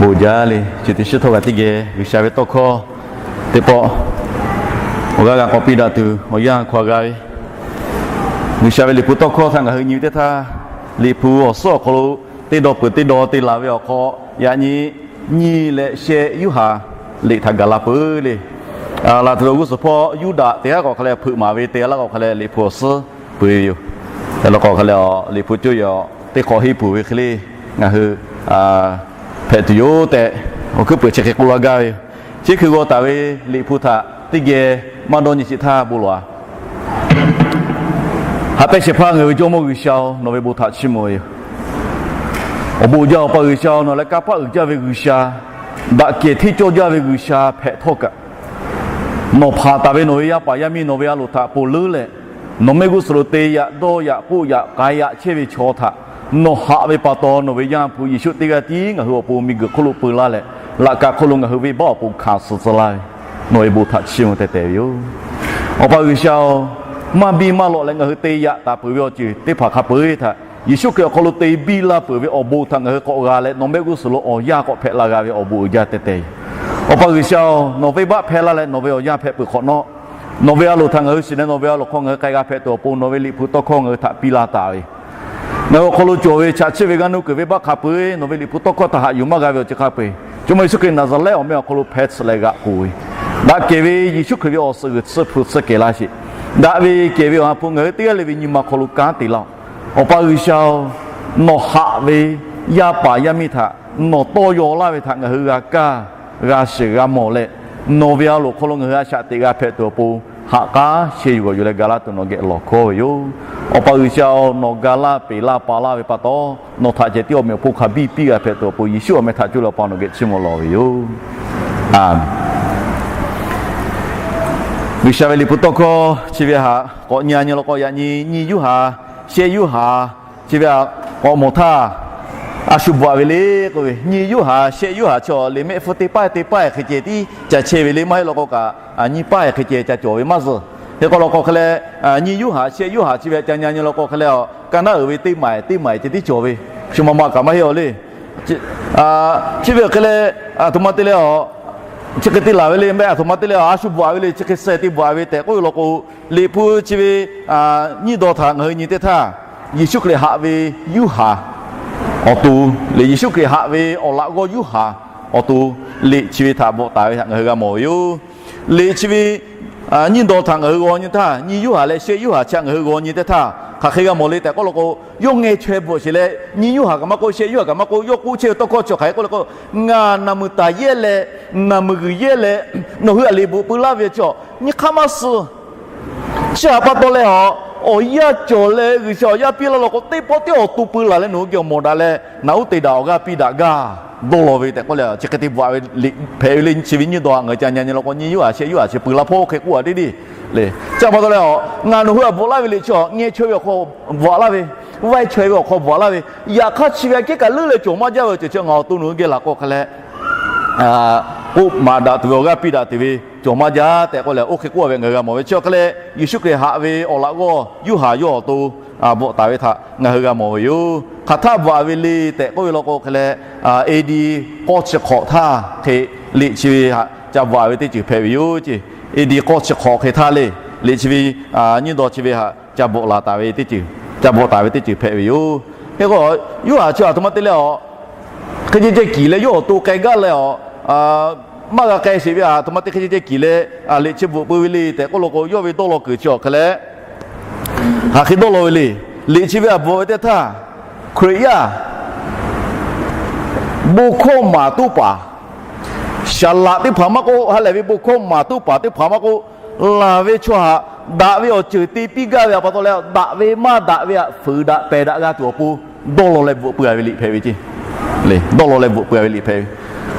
Bon jaˇ le. Chi teˇ shiˉ htawˇ kaꞈ teˇ geh G'uiˬsha ve tawˇ hkawˇ teˇ pawˆ awˬ g'aˇ g'a k'awꞈ piˇ daꞈ tuˬ awˬ yanˇ hk'aw g'a ve, G'uiˬsha ve Liꞈ hpu tawˇ hkawˇ htaꞈ ngaˬ hui nyi ve teˇ htaˇ, Liꞈ hpu awˬ suhˉ awˬ hk'aw lo teˇ dawˇ peuˬ teˇ dawˇ te laˬ ve awˬ hk'aw, yaꞈ nyi nyiˇ leh shehˆ Yoˇhanˬ liꞈ htaꞈ gaˬ la peuˬ le. Laˬ tuˬ ve g'uˇ suhˍ hpawˇ Yuˇdaꞈ teˇ g'aˇ k'awꞈ hk'a leh hpeuꞈ maˍ ve teˇ g'aˇ laˇ k'awꞈ hk'a leh Liꞈ hpu awˬ suhˉ peu e ve yoˬ. Hk'e la k'awꞈ hk'a leh a Liꞈ hpu coˇ yaw teˇ hk'awꞈ henˇ peuˬ ve hk'e le, ngaˬ hui hpehꞈ tuˬ yoˬ tehꞈ, awˬ hkuiˉ peuˬ chi hk'e k'oˆ laˇ gaˇ ve yoˬ. Chi hkui g'aw taˍ ve Liꞈ hpu htaꞈ teˇ geh maˇ dawˇ nyi sheˍ htaˇ bon lawˬ a. Haꞈ pehnˇ shehˍ hpaˇ ngaˬ hui ve Jawˇmawˇ G'uiˬsha-oˬ, nawˬ ve bon htaꞈ chiˇ mvuh ve yoˬ. Awˬ bon jaˇ Awˬ pa G'uiˬsha-oˬ, nawˬ leh kanˇ paˆ uiˍ jaˇ ve G'uiˬsha, daꞈ kehˬ hteˇ cawˇ jaˇ ve G'uiˬsha hpehꞈ htawˇ kaꞈ, nawˬ hpanˍ taˍ ve nawˬ ve yaˇ paˍ yaˇ miˇ nawˬ ve a loˍ htaꞈ ponˬ leuˉ leh, nawˬ mehˆ g'uˇ suhˍ lo te yaꞈ dawˇ yaꞈ k'oˆ yaꞈ k'ai yaꞈ chehˇ ve chaw htaꞈ nawˬ haꞈ ve pa taw, nawˬ ve Yaˇ hpu Yeˍsuˆ teˇ g'aˇ tiˉ ngaˬ hui awˬ pon miˬguiˬ hk'oˆ lo peu laˇ leh, laꞈ ka hk'oˆ lo ngaˬ hui venˇbaˆ awˬ pon hkanˍ suh tcuh laˇ ve, nawˬ ve bon htaꞈ chiˇ mvuh teh teh ve yoˬ. Awˬ pa G'uiˬsha-oˬ, maˇ biˇ maˇ lawꞈ leh ngaˬ hui te yaꞈ taˍ peuˬ ve awˬ ceuˬ teˇ hpaˍ hk'a peu-eˬ htaꞈ Yeˍsuˆ Hkriꞈ awˬ hk'aw lo te biˇ laˇ peuˬ ve awˬ bon htaꞈ ngaˬ hui k'awꞈ g'a leh, nawˬ mehˆ g'uˇ suhˍ lo awˬ yanˇ k'awꞈ hpehꞈ la g'a ve awˬ bon uiˍ jaˇ teh teh yoˬ. Awˬ pa G'uiˬsha-oˬ, nawˬ venˇbaˆ hpehˇ laˇ leh nawˬ ve awˬ yanˇ hpehꞈ peuˬ hk'awꞈ nawˉ, nawˬ ve a loˍ htaꞈ ngaˬ hui shiˍ leh nawˬ ve a loˍ hk'aw ngaˬ hui k'ai g'a hpehꞈ tuˬ awˬ pon nawˬ ve Liꞈ hpu tawˇ hkawˇ ngaˬ hui htaꞈ piˇ laˇ taˍ ve, ngaˬ hui awˬ hk'aw lo cawˬ ve chaꞈ chiˇ ve g'aˇ nuˇ kuiˬ venˇbaˆ hk'a peu-eˬ nawˬ ve Liꞈ hpu tawˇ hkawˇ htaꞈ haꞈ yuˬ maˇ g'a ve awˬ ceuˬ hk'a peu-eˬ, Jawˇmawˇ Yeˍsuˆ Hkriꞈ Naˍzaˍrehˆ awˬ meh awˬ hk'aw lo hpeh tsuhꞈ leh g'aꞈ k'oˬ ve, daꞈ kehˬ ve Yeˍsuˆ Hkriꞈ ve awˬ suhˍ g'uiˬ tsuhˇ hpu tsuhˇ kehˬ laˇ sheˍ. Daꞈ ve kehˬ ve awˬ ha hpu ngaˬ hui teˇ g'aˇ le ve nyi ma hk'aw lo kanˉ te laˇ-oˆ. Awˬ pa G'uiˬsha-oˬ, nawˬ haꞈ ve yaˇ paˍ yaˇ miˇ htaꞈ nawˬ tawˇ yaw laˇ ve htaꞈ ngaˬ hui g'a kaˇ, g'a shiˍ g'a mawˬ leh, nawˬ ve a loˍ hk'aw lo ngaˬ hui a shaꞈ teꞈ g'a hpehꞈ tuˬ awˬ pon, ha k'aˉ sheh yuˬ g'awˬ yuˬ leh ga laˇ tuˬ nawˬ geh lawˬ hkawˇ ve yoˬ. Awˬ pa G'uiˬsha-oˬ, nawˬ ga laˇ peˬ laˇ pa laˇ ve pa taw, nawˬ htaꞈ ceh tiˉ awˬ meꞈ awˬ hponˇ hk'a biˇ piˇ g'a hpehꞈ tuˬ awˬ pon Yeˍsuˆ awˬ meh htaꞈ coˇ leh Awˬ pa nawˬ geh chiˇ mvuh lawˬ ve yoˬ. Aˍmenˍ. G'uiˬsha ve Liꞈ hpu tawˇ hkawˇ chi ve htaꞈ k'awꞈ nyi nyi law k'o, yaꞈ nyi nyiˇ Yoˇhanˬ, shehˆ Yoˇhanˬ chi ve htaꞈ k'awꞈ mawˬ htaˇ, a shu bvuhꞈ ve le k'oˆ ve, nyiˇ Yoˇhanˬ shehˆ Yoˇhanˬ chi awˬ liꞈ mehˆ hpfuhˇ teˇ paˆ teˇ paˆ hk'e ceh tiˉ ca chehˇ ve le, maˇ heˆ law k'o kaꞈ nyiˇ paˆ hk'e ceh ca cawˬ ve maˇ zuhˬ. Hk'e k'o law k'o hk'e leh, nyiˇ Yoˇhanˬ shehˆ Yoˇhanˬ chi ve htaꞈ ca nyi nyi law k'o hk'e leh, ka naˉ uiˍ ve teˇ maˬ teˇ maˬ ceh tiˉ cawˬ ve, shu ma ma kaꞈ maˇ heˆ a le. Chi ve awˬ hk'e leh, aˬ htoꞈ ma te leh a, chi hk'e te laˬ ve le, mehˆ aˬ htoꞈ ma te leh a shu bvuhꞈ ve le, chi hk'e suh te bvuhꞈ ve tehꞈ k'oˆ ve law k'o, Liꞈ hpu chi ve nyiˇ dawˇ htaꞈ ngaˬ hui nyi teˇ htaˇ, Yeˍsuˆ Hkriꞈ haꞈ ve Yoˇhanˬ awˬ to, leh Yeˍsuˆ Hkriꞈ haꞈ ve awˬ laꞈ g'awˇ Yoˇhanˬ awˬ to, liꞈ chi ve htaꞈ bvuhꞈ taˍ ve htaꞈ ngaˬ hui g'a mawˬ ve yoˬ. Liꞈ chi ve nyiˇ dawˇ htaꞈ ngaˬ hui g'aw nyi htaˇ, nyiˇ Yoˇhanˬ leh shehˆ Yoˇhanˬ chi htaꞈ ngaˬ hui g'aw nyi teˇ htaˇ, hk'aˬ hk'e g'a mawˬ le tehꞈ k'oˆ law k'o, yawˇ ngeh chaweh bvuhꞈ sheˍ leh, nyiˇ Yoˇhanˬ kaꞈ maˇ k'oˆ, shehˆ Yoˇhanˬ kaꞈ maˇ k'oˆ, yawˇ k'oˆ chehˇ ve tawˇ hkawˇ chi hk'aˬ hk'e k'oˆ le k'o, ngaˬ naˬ muiˬ taˍ yehˇ leh, naˬ muiˬ g'uiˬ yehˇ leh, nawˬ hui a liꞈ bvuhꞈ peu laˇ ve chi nyiˇ hk'aˇ maˇ suh. Chi htaꞈ pa taw leh a, awˬ yanˇ cawˬ leh G'uiˬsha awˬ yanˇ piˇ laˇ law k'o, teˇ pawˆ teˇ awˬ to peu laˬ leh nawˬ hui geh awˬ mawˬ daꞈ leh, naꞈ uˉ te daꞈ awˬ g'aˇ piˇ daꞈ gaˇ dawˇ law ve tehꞈ k'oˆ leh, chi hk'e te bvuhꞈ ve liꞈ hpehꞈ ve le. Chi ve nyiˇ dawˇ htaꞈ ngaˬ hui ca nyi nyi law k'o, nyiˇ Yoˇhanˬ shehˆ Yoˇhanˬ chi peu laˇ hpawˇ hk'e k'oˆ a teˇ deˇ le. Chi htaꞈ pa taw leh a, ngaˬ nawˬ hui htaꞈ bvuhꞈ laˇ ve liꞈ chi a, ngeh chaweh ve awˬ hk'aw bvuhꞈ laˇ ve, vaiˇ chaweh ve awˬ hk'aw bvuhꞈ laˇ ve, yaꞈ hk'aˇ chi ve aꞈ kehˉ kaꞈ leuˉ leh cawˬ maˇ jaˇ ve awˬ ceuˬ chi ngaˬ awˬ to nawˬ hui geh laˬ k'o hk'e leh, k'oˆ maˍ daꞈ tuˬ ve awˬ g'aˇ piˇ daꞈ tuˬ ve cawˬ maˇ jaˇ tehꞈ k'oˆ leh, oˇ hk'e k'oˆ ve ngaˬ hui g'a mawˬ ve chi awˬ hk'e leh, Yeˍsuˆ Hkriꞈ haꞈ ve awˬ laꞈ g'awˇ Yoˇhanˬ yawˇ awˬ to bvuhꞈ taˍ ve htaꞈ ngaˬ hui g'a mawˬ ve yoˬ. Hk'aˬ htaˇ bvuhꞈ ve le tehꞈ k'oˆ ve law k'o hk'e leh, A.D. k'awˇ chi hk'awꞈ htaˇ hk'e liꞈ chi ve htaꞈ ca bvuhꞈ ve teˇ ceuˬ hpehꞈ ve yoˬ ce. A.D. k'awˇ chi hk'awꞈ hk'e htaˇ le, liꞈ chi ve nyiˇ dawˇ chi ve htaꞈ ca bvuhꞈ laˬ taˍ ve teˇ ceuˬ, ca bvuhꞈ taˍ ve teˇ ceuˬ hpehꞈ ve yoˬ. Hk'e k'o, Yoˇhanˬ chi aˬ htoꞈ ma te leh a, hk'e ceh ceh kiˬ leh yawˇ awˬ to k'ai gaˇ leh a, maˇ g'a k'ai sheˍ ve aˬ htoꞈ ma te hk'e ceh ceh kiˬ leh liꞈ chi bvuhꞈ peu ve le tehꞈ k'oˆ law k'o, yawˇ ve dawˇ law kuiˬ chi awˬ hk'e leh, hk'aˬ hk'e dawˇ law ve le. Liꞈ chi ve htaꞈ bvuhꞈ ve teˇ htaˇ, Hkriꞈ yaˇ bon hkawˇ maˍ toˉ paˍ, saˍ laꞈ teˇ hpaˍ maˇ k'oˆ, ha lehˬ ve bon hkawˇ maˍ toˉ paˍ teˇ hpaˍ maˇ k'oˆ, laˬ ve chaw htaꞈ daꞈ ve awˬ ceuˬ te piˇ gaˇ ve aꞈ pa taw leh, daꞈ ve maˇ daꞈ ve htaꞈ fuiˍ daꞈ pehˬ daꞈ g'a tuˬ awˬ pon dawˇ law leh bvuhꞈ peu a ve liꞈ hpehꞈ ve ce. Dawˇ law leh bvuhꞈ peu a ve liꞈ hpehꞈ ve,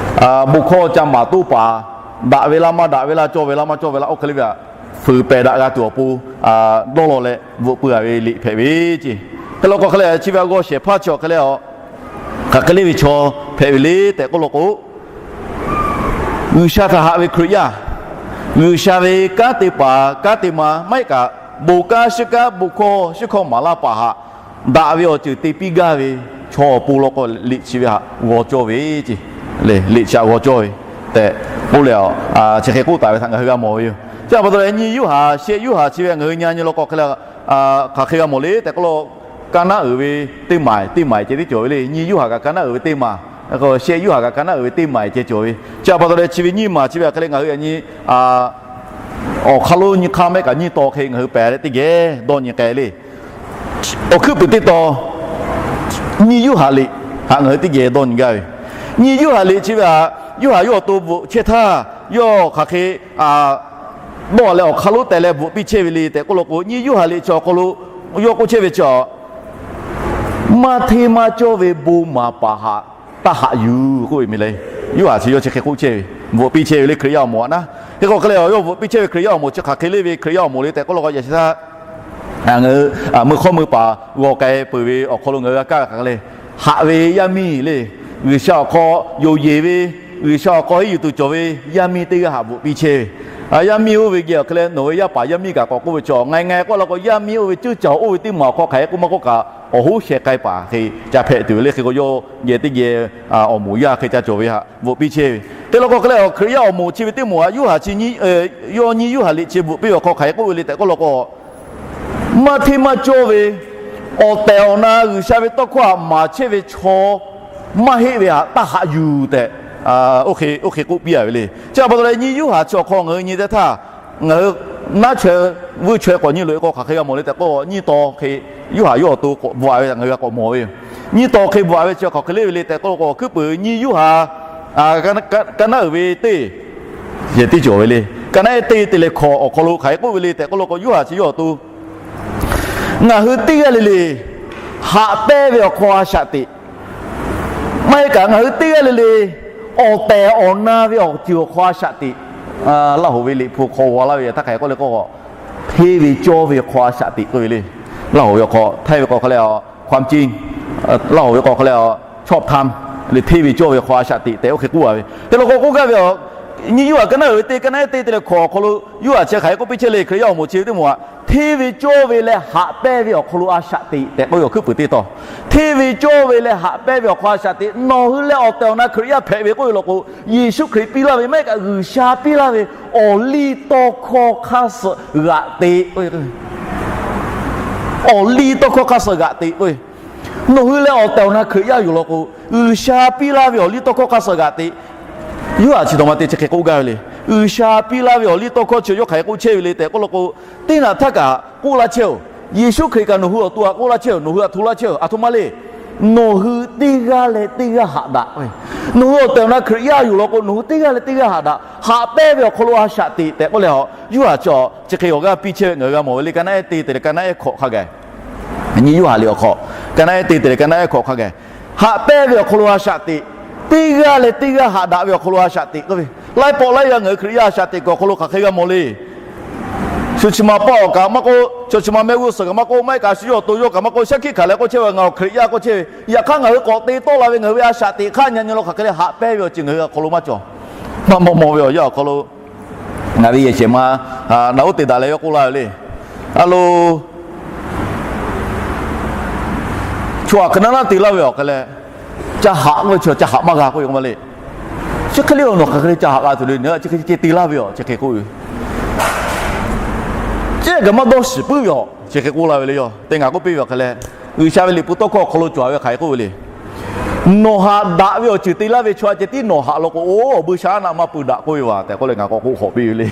bon hkawˇ ca maˍ toˉ paˍ, daꞈ ve laˇ maˇ daꞈ ve laˇ, cawˇ ve laˇ maˇ cawˇ ve laˇ, oˇ hk'e le ve htaꞈ fuiˍ pehˬ daꞈ g'a tuˬ awˬ pon dawˇ law leh bvuhꞈ peu a ve liꞈ hpehꞈ ve ce. Hk'e law k'o hk'e leh, chi ve a g'aw shehˍ hpaˇ chi awˬ hk'e leh a, hk'aˬ hk'e le ve chaw hpehꞈ ve le tehꞈ k'oˆ law k'o, G'uiˬsha htaꞈ haꞈ ve Hkriꞈ yaˇ, G'uiˬsha ve kanˉ te paˍ kanˉ te ma maˇ heˆ kaꞈ, bon kanˉ shiˉ kanˉ bon hkawˇ shiˉ hkawˇ maˍ laˇ paˍ htaꞈ daꞈ ve awˬ ceuˬ te piˇ gaˇ ve chaw awˬ pon law k'o, liꞈ chi ve htaꞈ g'aw cawˇ ve ce. le, liꞈ shaꞈ g'aw cawˇ ve tehꞈ k'oˆ leh, chi hk'e k'oˆ taˍ ve htaꞈ ngaˬ hui g'a mawˬ ve yoˬ. Chi pa taw leh nyiˇ Yoˇhanˬ, shehˆ Yoˇhanˬ chi ve ngaˬ hui nyi nyi law k'o hk'aˬ hk'e g'a mawˬ le tehꞈ k'oˆ law, ka naˉ uiˍ ve teˇ maˍ, teˇ maˍ ceh tiˉ cawˬ ve le. Nyiˇ Yoˇhanˬ kaꞈ ka naˉ uiˍ ve teˇ maˍ, shehˆ Yoˇhanˬ kaꞈ ka naˉ uiˍ ve teˇ maˍ ceh cawˬ ve. Chi pa taw leh chi ve nyiˇ maˬ chi ve hk'aˬ hk'e le ngaˬ hui yaꞈ nyi awˬ hk'aˇ lo nyi hk'aˇ mehˆ kaꞈ nyiˇ taw hk'e ngaˬ hui pehˍ leh teˇ geh dawˇ nyi k'ai le. Awˬ hkuiˉ puiˍ teˇ taw, nyiˇ Yoˇhanˬ liꞈ htaꞈ ngaˬ hui teˇ geh dawˇ nyi gaˇ ve. Nyiˇ Yoˇhanˬ liꞈ chi ve htaꞈ Yoˇhanˬ yawˇ awˬ to bvuhꞈ chehˇ htaˇ, yawˇ hk'aˬ hk'e dawˇ leh awˬ hk'aˇ lonˉ teh leh bvuhꞈ piˇ chehˇ ve le tehꞈ k'oˆ law k'o, nyiˇ Yoˇhanˬ liꞈ chi awˬ hk'aw lo yawˇ k'oˆ chehˇ ve chi, maˇ hteˇ maˇ cawˇ ve bon maˍ paˍ htaꞈ taˇ haꞈ yuˬ k'oˆ ve meh le. Yoˇhanˬ chi yawˇ chi hk'e k'oˆ chehˇ ve, bvuhꞈ piˇ chehˇ ve le Hkriꞈ yaˇ awˬ moˍ htaꞈ naˉ. Hk'e k'o hk'e leh yawˇ bvuhꞈ piˇ chehˇ ve Hkriꞈ yaˇ awˬ moˍ chi hk'aˬ hk'e le ve Hkriꞈ yaˇ awˬ moˍ le tehꞈ k'oˆ law k'o, yaꞈ sheh htaˇ ngaˬ hui meuˇ hk'awˇ meuˇ paˍ g'aw k'ai peuˬ ve awˬ hk'aw lo ngaˬ hui g'a kaˇ ve hk'aˬ hk'e le, haꞈ ve yaˇ miˇ le, G'uiˬsha awˬ hk'aw yonˍ yeˬ ve, G'uiˬsha awˬ hk'aw henˇ yuˬ tuˬ cawˬ ve yaˇ miˇ teˇ g'aˇ haꞈ bvuhꞈ piˇ chehˇ ve. Yaˇ miˇ oˇ ve geh awˬ hk'e leh nawˬ ve yaˇ paˍ yaˇ miˇ kaꞈ k'awꞈ k'oˆ ve chi, ngaˬ hui ngaˬ hui k'oˆ law k'o, yaˇ miˇ oˇ ve ceuˇ caˬ oˇ ve teˇ maˬ awˬ hk'aw hk'aˬ hk'e k'oˆ maˇ k'oˆ kaꞈ, awˬ hoˉ sheh k'ai paˍ hk'e ca hpehꞈ tuˬ ve le. Hk'e k'o yawˇ geh teˇ geh awˬ moˍ yaˇ hk'e ca cawˬ ve haꞈ bvuhꞈ piˇ chehˇ ve. Hk'e law k'o hk'e leh Hkriꞈ yaˇ awˬ moˍ chi ve teˇ moˍ htaꞈ Yoˇhanˬ chi, yawˇ nyiˇ Yoˇhanˬ liꞈ chi bvuhꞈ piˇ ve awˬ hk'aw hk'aˬ hk'e k'oˆ ve le tehꞈ k'oˆ law k'o, maˇ hteˇ maˇ cawˇ ve awˬ tehˬ awˬ na G'uiˬsha ve tawˇ hkawˇ htaꞈ maˍ chehˇ ve chaw maˇ heˆ ve htaꞈ taˇ haꞈ yuˬ tehꞈ, oˇ hk'e k'oˆ piˇ a ve le. Chi pa taw leh nyiˇ Yoˇhanˬ chi awˬ hk'aw ngaˬ hui nyi teˇ htaˇ, ngaˬ hui naˉ chaweh vuiˇ chaweh k'awꞈ nyi loꞈ e k'o hk'aˬ hk'e g'a mawˬ le tehꞈ k'o, nyiˇ taw hk'e Yoˇhanˬ yawˇ awˬ to k'awꞈ bvuhꞈ a ve htaꞈ ngaˬ hui g'a k'awꞈ mawˬ ve yoˬ. Nyiˇ taw hk'e bvuhꞈ a ve chi hk'aˬ hk'e le ve le tehꞈ k'oˆ law k'o, hkuiˉ puiˍ nyiˇ Yoˇhanˬ, ka naˉ uiˍ ve teˇ, yehˬ tiˉ cawˬ ve le. Ka naˉ eˉ teˇ te leh hkawꞈ awˬ hk'aw lo hk'aˬ hk'e k'oˆ ve le tehꞈ k'oˆ law k'o, Yoˇhanˬ chi yawˇ awˬ to ngaˬ hui teˇ g'aˇ le le haꞈ pehnˇ ve awˬ hk'aw a shaꞈ teꞈ maˇ heˆ kaꞈ, ngaˬ hui teˇ g'aˇ le le awˬ tehˬ awˬ na ve awˬ ceuˬ awˬ hk'aw a shaꞈ teꞈ. Laˇ hoˍ ve liꞈ hpu hk'aw g'aw laˇ ve htaˇ hk'aˬ hk'e k'oˆ le k'o, hteˇ ve cawˇ ve awˬ hk'aw a shaꞈ teꞈ k'oˆ ve le. Laˇ hoˍ ve awˬ hk'aw, htaiˇ ve k'o hk'e le, ความจริง, Laˇ hoˍ ve k'o hk'e le, ชอบธรรม, le hteˇ ve cawˇ ve awˬ hk'aw a shaꞈ teꞈ tehꞈ oˇ hk'e k'oˆ a ve. Hk'e law k'o k'oˆ gaˇ ve, nyiˇ Yoˇhanˬ ka naˉ uiˍ ve teˇ, ka naˉ eˉ teˇ te leh hkawꞈ awˬ hk'aw lo Yoˇhanˬ chi hk'aˬ hk'e k'oˆ piˇ chehˇ le, Hkriꞈ yaˇ awˬ moˍ chi ve teˇ moˍ htaꞈ, hteˇ ve cawˇ ve leh haꞈ pehnˇ ve awˬ hk'aw lo a shaꞈ teꞈ tehꞈ k'oˆ ve awˬ hkuiˉ puiˍ teˇ taw. Hteˇ ve cawˇ ve leh haꞈ pehnˇ ve awˬ hk'aw a shaꞈ teꞈ. Nawˬ hui leh awˬ tehˬ awˬ na Hkriꞈ yaˇ hpehꞈ ve k'oˆ ve law k'o, Yeˍsuˆ Hkriꞈ piˇ laˇ ve maˇ heˆ kaꞈ G'uiˬsha piˇ laˇ ve awˬ liˇ tawˇ hkawˇ hk'aˇ suh g'aꞈ teꞈ k'o, awˬ liˇ tawˇ hkawˇ hk'aˇ suh g'aꞈ teꞈ k'o, nawˬ hui leh awˬ tehˬ awˬ na Hkriꞈ yaˇ yoˬ law k'o, G'uiˬsha piˇ laˇ ve awˬ liˇ tawˇ hkawˇ hk'aˇ suh g'aꞈ teꞈ. Yoˇhanˬ chi taw ma te chi hk'e k'oˆ gaˇ ve le. G'uiˬsha piˇ laˇ ve awˬ liˇ tawˇ hkawˇ chi yawˇ hk'aˬ hk'e k'oˆ chehˇ ve le tehꞈ k'oˆ law k'o, teˇ naꞈ htaˇ kaꞈ k'oˆ laˇ chehˇ oˬ. Yeˍsuˆ Hkriꞈ kaꞈ nawˬ hui awˬ to htaꞈ k'oˆ laˇ chehˇ oˬ, nawˬ hui htaꞈ hto laˇ chehˇ oˬ, aˬ htoꞈ ma le. Nawˬ hui teˇ g'aˇ leh teˇ g'aˇ haꞈ daꞈ. Nawˬ hui awˬ tehˬ awˬ na Hkriꞈ yaˇ yoˬ law k'o, nawˬ hui teˇ g'aˇ leh teˇ g'aˇ haꞈ daꞈ, haꞈ pehnˇ ve awˬ hk'aw lo a shaꞈ teꞈ tehꞈ k'oˆ leh, Yoˇhanˬ chi chi hk'e awˬ g'aˇ piˇ chehˇ ve ngaˬ hui g'a mawˬ ve le. Ka naˉ eˉ te te leh ka naˉ eˉ hkawꞈ hk'a gaˬ, nyiˇ Yoˇhanˬ liꞈ awˬ hk'aw, ka naˉ eˉ te te leh ka naˉ eˉ hkawꞈ hk'a gaˬ, haꞈ pehnˇ ve awˬ hk'aw lo a shaꞈ teꞈ, teˇ g'aˇ leh teˇ g'aˇ haꞈ daꞈ ve awˬ hk'aw lo a shaꞈ teꞈ k'oˆ ve. Laiˉ pawˆ laiˉ yaˇ ngaˬ hui Hkriꞈ yaˇ a shaꞈ teꞈ kuiˬ awˬ hk'aw lo hk'aˬ hk'e g'a mawˬ le. Shu chi ma paˆ awˬ kaꞈ maˇ k'oˆ, chaw chi ma mehˆ g'uˇ suhˍ kaꞈ maˇ k'oˆ, maˇ heˆ kaꞈ shu yawˇ awˬ to yawˇ kaꞈ maˇ k'oˆ, shaˉ hkiˆ hkanˍ leh k'oˆ chehˇ ve, ngaˬ awˬ Hkriꞈ yaˇ k'oˆ chehˇ ve. Yaꞈ hk'aˇ ngaˬ hui k'awꞈ te tawˆ la ve ngaˬ hui ve a shaꞈ teꞈ hk'aˇ nyi nyi law k'o hk'aˬ hk'e le haꞈ pehnˇ ve awˬ ceuˬ ngaˬ hui awˬ hk'aw lo maˇ cawˬ. Maˇ maw maw ve awˬ yanˇ awˬ hk'aw lo ngaˬ ve yehˬ shehˍ ma naꞈ uˉ te daꞈ leh yawˇ k'oˆ laˇ ve le. A lo, chaw aˬ hk'e naˉ naˉ te laˇ ve awˬ hk'e leh, ca haꞈ k'oˆ ve chi ca haꞈ maˇ g'a k'oˆ ve k'o ma le. Chi hk'e le, nawˬ hk'aˬ hk'e le ca haꞈ g'a tuˬ le, chi hk'e te laˇ ve yoˬ, chi hk'e k'oˆ ve. Chi kaꞈ maˇ dawˇ shiˍ puiˉ ve yoˬ, chi hk'e k'oˆ laˇ ve le yoˬ. Te ngaˬ k'oˆ piˇ ve awˬ hk'e leh, G'uiˬsha ve liꞈ hpu tawˇ hkawˇ awˬ hk'aw lo cawˬ ve hk'aˬ hk'e k'oˆ ve le. Nawˬ haꞈ daꞈ ve awˬ ceuˬ te laˇ ve chaw a ceh tiˉ nawˬ haꞈ law k'o, oˇ awˬ buiˇ shaˉ naˆ maˇ pui daꞈ k'oˆ ve vaˬ tehꞈ k'oˆ leh ngaˬ k'awꞈ k'oˆ hawꞈ piˇ ve le.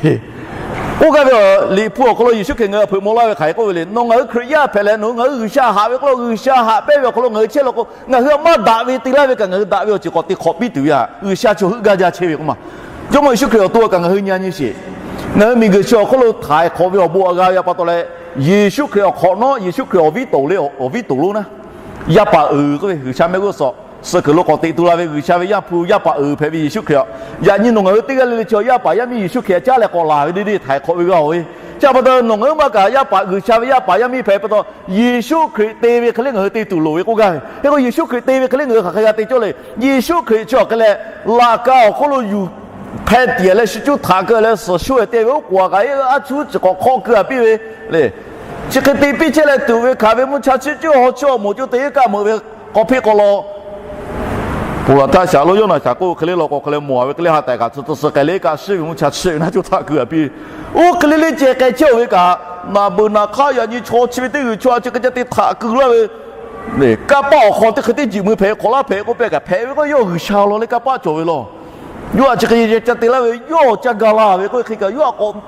K'oˆ gaˇ ve, liꞈ hpu awˬ hk'aw lo Yeˍsuˆ Hkriꞈ ngaˬ hui hpeuꞈ maw laˇ ve hk'aˬ hk'e k'oˆ ve le. Nawˬ ngaˬ hui Hkriꞈ yaˇ hpehꞈ leh nawˬ hui ngaˬ hui G'uiˬsha haꞈ ve k'oˆ lo, G'uiˬsha haꞈ pehnˇ ve awˬ hk'aw lo ngaˬ hui chehˇ law k'o, ngaˬ hui a maˇ daꞈ ve te laˇ ve kaꞈ ngaˬ hui daꞈ ve awˬ ceuˬ k'awꞈ te hk'awꞈ piˇ tuˬ ve htaꞈ G'uiˬsha chaw heuˆ gaˇ jaˇ chehˇ ve k'oˆ ma. Jawˇmawˇ Yeˍsuˆ Hkriꞈ awˬ to kaꞈ ngaˬ hui nyi nyi sheˍ. Ngaˬ hui miˬguiˬ chi awˬ hk'oˆ lo htaiˍ hk'awꞈ ve awˬ bon a g'a ve pa taw leh, Yeˍsuˆ Hkriꞈ awˬ hk'awꞈ nawˉ, Yeˍsuˆ Hkriꞈ awˬ viˉ toˍ le, awˬ viˉ toˍ lonˉ naˉ, yaˇ paˍ uiˍ k'oˆ ve G'uiˬsha mehˆ g'uˇ suhˍ suh kuiˬ lo k'awꞈ teꞈ tu la ve G'uiˬsha ve Yaˇ hpu yaˇ paˍ uiˍ hpehꞈ ve Yeˍsuˆ Hkriꞈ, yaꞈ nyi nawˬ ngaˬ hui teˇ g'aˇ le le chi yaˇ paˍ yaˇ miˇ Yeˍsuˆ Hkriꞈ caˉ leh k'awꞈ laˬ ve deˇ deˇ htaiˍ hk'awꞈ ve g'a oˬ ve. Chi pa taw nawˬ ngaˬ hui maˇ kaꞈ yaˇ paˍ G'uiˬsha ve yaˇ paˍ yaˇ miˇ hpehꞈ pa taw, Yeˍsuˆ Hkriꞈ te ve hk'e le ngaˬ hui te tuˬ loˍ ve k'oˆ gaˇ ve. Hk'e k'o Yeˍsuˆ Hkriꞈ te ve hk'e le ngaˬ hui hk'aˬ hk'e g'a te cawˇ le. Yeˍsuˆ Hkriꞈ chi awˬ hk'e leh, laꞈ ka awˬ hk'oˆ lo yuˬ hpeh tiꞈ leh shi cuˇ htaꞈ keu leh suhˍ sho e te ve oˉ k'oˍ a kaꞈ a cuˇ chi k'awꞈ hk'awˆ keu a piˇ ve le. Chi hk'e te piˇ chehˇ leh tuˬ ve hkanˍ ve mvuhˇ cha chi cuˇ haw chi awˬ moˍ cuˇ te iˉ kaˆ meuꞈ ve k'aw hpeˆ k'aw law Ponˬ laˬ htaˇ shaˍ lo yawˇ naˬ shaˍ k'oˆ hk'e le law k'o, hk'e le mawˬ a ve hk'e le ha tehꞈ kaꞈ tcuh tcuh suh k'ai le kaꞈ shiˉ ve mvuhˇ cha chiˆ ve naˆ coˇ htaꞈ keu a piˇ. Oˇ hk'e le le ceh k'ai chehˇ-oˬ ve kaꞈ, naˬ beuˬ naˬ hk'aˇ yaꞈ nyi chaw chi ve teˇ g'uiˬ chaw a chi hk'e ca te htaꞈ keu laˇ ve, kanˇ paˆ awˬ hk'aw teˇ hk'e teˇ jiꞈ mui hpehꞈ hk'awꞈ laˇ hpehꞈ k'oˆ pehˇ kaꞈ hpehꞈ ve k'o, yawˇ G'uiˬsha law le kanˇ paˆ cawˬ ve law. Yawˇ a chi hk'e ca te laˇ ve, yawˇ ca ga laˇ ve k'oˆ ve hk'e kaꞈ, yawˇ a k'awꞈ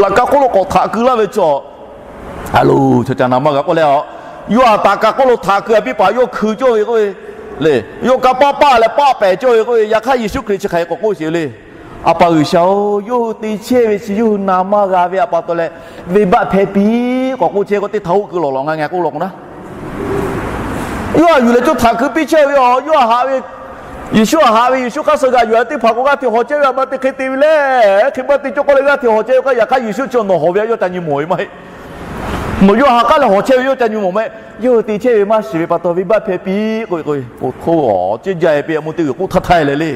laꞈ ka hk'oˆ lo k'awꞈ htaꞈ keu laˇ ve chaw, a lo, chaw ca naˍ maˇ g'a k'oˆ leh a, yawˇ a taˍ kaꞈ hk'oˆ lo htaꞈ keu a piˇ paˍ yawˇ hkui cawˇ ve k'oˆ ve le. Yawˇ kanˇ paˆ paˆ leh paˆ pehˍ cawˇ ve k'oˆ ve, yaꞈ hk'aˇ Yeˍsuˆ Hkriꞈ chi hk'aˬ hk'e k'awꞈ k'oˆ sheˍ ve le. A pa G'uiˬsha-oˬ, yawˇ hui te chehˇ ve chi yawˇ hui na maˇ g'a ve a pa taw leh, venˇbaˆ hpehˇ piˇ k'awꞈ k'oˆ chehˇ k'o, teˇ htaˇ hoˆ keu lawˬ lawˬ ngaˇ ngaˇ k'oˆ law k'o naˉ, yawˇ a yuˬ leh cawˇ htaꞈ keu piˇ chehˇ ve a, yawˇ a haꞈ ve Yeˍsuˆ a haꞈ ve, Yeˍsuˆ hk'aˇ suh g'a yuˬ a teˇ hpaˍ k'o g'aˇ hteꞈ hawˬ chehˇ ve a ma te hk'e te ve le. Hk'e maˇ te cawˇ k'oˆ leh g'aˇ hteꞈ hawˬ chehˇ ve k'o, yaꞈ hk'aˇ Yeˍsuˆ chi nawˬ hawˬ ve a yawˇ ca nyi mawˬ ve maˇ heˆ. Nawˬ yawˇ haꞈ k'aˉ leh hawˬ chehˇ ve yawˇ ca nyi mawˬ meh. Yawˇ hui te chehˇ ve maˇ shiˍ ve pa taw venˇbaˆ hpehˇ piˇ k'oˆ ve k'o, oˇ htoˇ awˬ ceˇ jaˇ e pe a mvuhˇ teˇ g'uiˬ k'oˆ htaˇ htaˇ e leh le.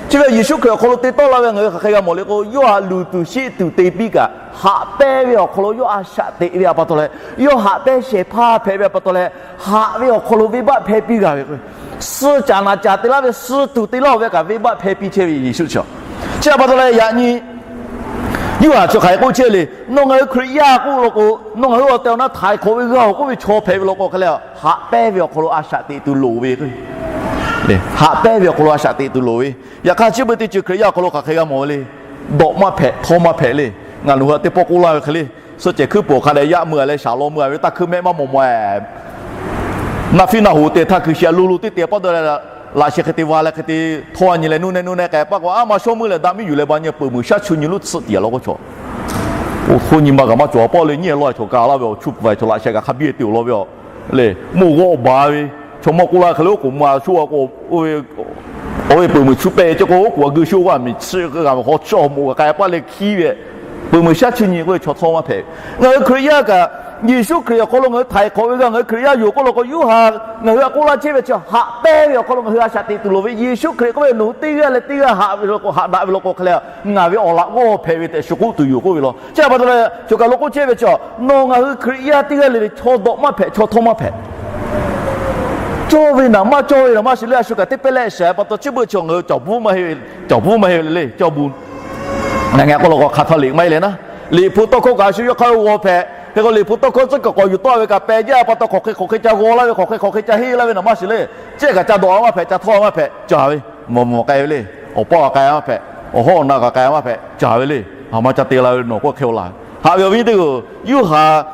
Chi ve Yeˍsuˆ Hkriꞈ awˬ hk'aw lo te tawˆ la ve ngaˬ hui hk'aˬ hk'e g'a mawˬ le k'o, yawˇ htaꞈ luˬ tuˬ sheˆ tuˬ te piˇ kaꞈ, haꞈ pehnˇ ve awˬ hk'aw lo yawˇ a shaꞈ teꞈ ve a pa taw leh, yawˇ haꞈ pehnˇ shehˍ hpaˇ hpehꞈ ve a pa taw leh, haꞈ ve awˬ hk'aw lo venˇbaˆ hpehˇ piˇ g'a ve k'o, suh caꞈ naˍ caꞈ te laˇ ve, suh tuˬ te laˇ-oˬ ve kaꞈ venˇbaˆ hpehˇ piˇ chehˇ ve Yeˍsuˆ chi. Chi a pa taw leh yaꞈ nyi Yoˇhanˬ chi hk'aˬ hk'e k'oˆ chehˇ le. Nawˬ ngaˬ hui Hkriꞈ yaˇ k'oˆ law k'o, nawˬ ngaˬ hui awˬ tehˬ awˬ na htaiˍ hk'awꞈ ve g'a-oˬ k'oˆ ve chaw hpehꞈ ve law k'o hk'e leh, haꞈ pehnˇ ve awˬ hk'aw lo a shaꞈ teꞈ tuˬ loˍ ve k'o, haꞈ pehnˇ ve awˬ hk'aw lo a shaꞈ teꞈ tuˬ loˍ ve. Yaꞈ hk'aˇ chi beuꞈ teˇ ceuˬ Hkriꞈ yaˇ awˬ hk'aw lo hk'aˬ hk'e g'a mawˬ ve le. Dawꞈ maˇ hpehꞈ, htawˇ maˇ hpehꞈ le. Ngaˬ nawˬ hui a teˇ pawˆ k'oˆ laˇ ve hk'e le, suh cehˬ hkuiˉ puiˍ awˬ hk'a dehꞈ yaˇ mui a leh shaˍ law mui a ve taˇ hkuiˉ mehˆ maˇ mawˬ mawˬ e. Naˆ fiˉ naˆ hoꞈ te htaˇ hkui shi a lo lo teˇ te pa taw leh, laꞈ sheh hk'e te va leh hk'e te htawˇ a nyi leh nuˇ neh nuˇ neh k'ai paˇ k'o, a ma shawˉ meuˇ lehˬ daꞈ miˉ yuˬ leh ba nyi peuˬ meuˬ shaˉ chu nyi loˉ tsuhꞈ tiꞈ a law k'oˆ chaw. Oˇ htoˇ nyi ma kaꞈ maˇ cawˬ a pawˆ le nyiˇ e law a chaw ka laˇ ve awˬ chu pfuhˍ ve chaw laꞈ sheh kaꞈ hk'a biˇ te-oˬ law ve a. Le, meuˇ g'awˆ baˬ ve chaw mawˇ k'oˆ laˇ hk'e le, oˉ k'oˍ mui a sho a k'o, oˇ ve peuˬ meuˬ chu pehˇ ceh k'o, oˉ k'oˍ a geu sho g'a miˬ chi g'a ve haw chi awˬ moˍ g'a k'ai paˇ leh hkiˉ ve, peuˬ meuˬ shaˉ chu nyi k'oˆ ve chaw htawˇ maˇ hpehꞈ. Ngaˬ hui Hkriꞈ yaˇ kaꞈ, Yeˍsuˆ Hkriꞈ awˬ hk'aw lo ngaˬ hui htaiˍ hk'awꞈ ve g'a, ngaˬ hui Hkriꞈ yaˇ yoˬ k'oˆ law k'o, Yoˇhanˬ ngaˬ hui htaꞈ k'oˆ laˇ chehˇ ve chi haꞈ pehnˇ ve awˬ hk'aw lo ngaˬ hui a shaꞈ teꞈ tuˬ loˍ ve. Yeˍsuˆ Hkriꞈ k'oˆ ve, nawˬ hui teˇ g'aˇ leh teˇ g'aˇ haꞈ ve law k'o, haꞈ daꞈ ve law k'o hk'e leh, ngaˬ ve awˬ laꞈ g'awˇ hpehꞈ ve tehꞈ shu k'oˆ tuˬ yoˬ k'oˆ ve law. Chi a pa taw leh, choˬ kaˬ lo k'oˆ chehˇ ve chi, nawˬ ngaˬ hui Hkriꞈ yaˇ teˇ g'aˇ le le chaw dawꞈ maˇ hpehꞈ, chaw htawˇ maˇ hpehꞈ. Cawˇ ve naˍ maˇ cawˇ ve naˍ maˇ shiˍ le, a shu kaꞈ teˇ pehˇ leh shiˍ pa taw chi beuꞈ chi ngaˬ hui cawˬ bvuhˇ maˇ heˆ ve le, cawˬ bvuhˇ maˇ heˆ ve le, cawˇ bvuhˇ. Ngaˬ ngaˬ k'oˆ law k'o hk'a htaˇ liꞈ maˇ heˆ leh naˉ, liꞈ hpu tawˇ hkawˇ kaꞈ a shu yawˇ hk'aˇ g'aw hpehꞈ. Hk'e k'o liꞈ hpu tawˇ hkawˇ tcuhˉ kaꞈ k'awꞈ yuˬ tawˆ ve kaꞈ pehˬ jaˇ pa taw hk'aˬ hk'e hk'aˬ hk'e ca g'aw laˇ ve, hk'aˬ hk'e hk'aˬ hk'e ca henˇ laˇ ve naˍ maˇ shiˍ le. Ceˇ kaꞈ ca dawꞈ a maˇ hpehꞈ, ca htawˇ a maˇ hpehꞈ, caˍ ve. Mawˬ mawˬ k'ai ve le. Awˬ paˇ kaꞈ k'ai a maˇ hpehꞈ, awˬ hawˉ awˬ na kaꞈ k'ai a maˇ hpehꞈ, caˍ ve le. A ma ca te la ve nawˬ k'oˆ hk'e-o laˬ. Haꞈ ve awˬ viˉ teˇ g'aˇ, Yoˇhanˬ,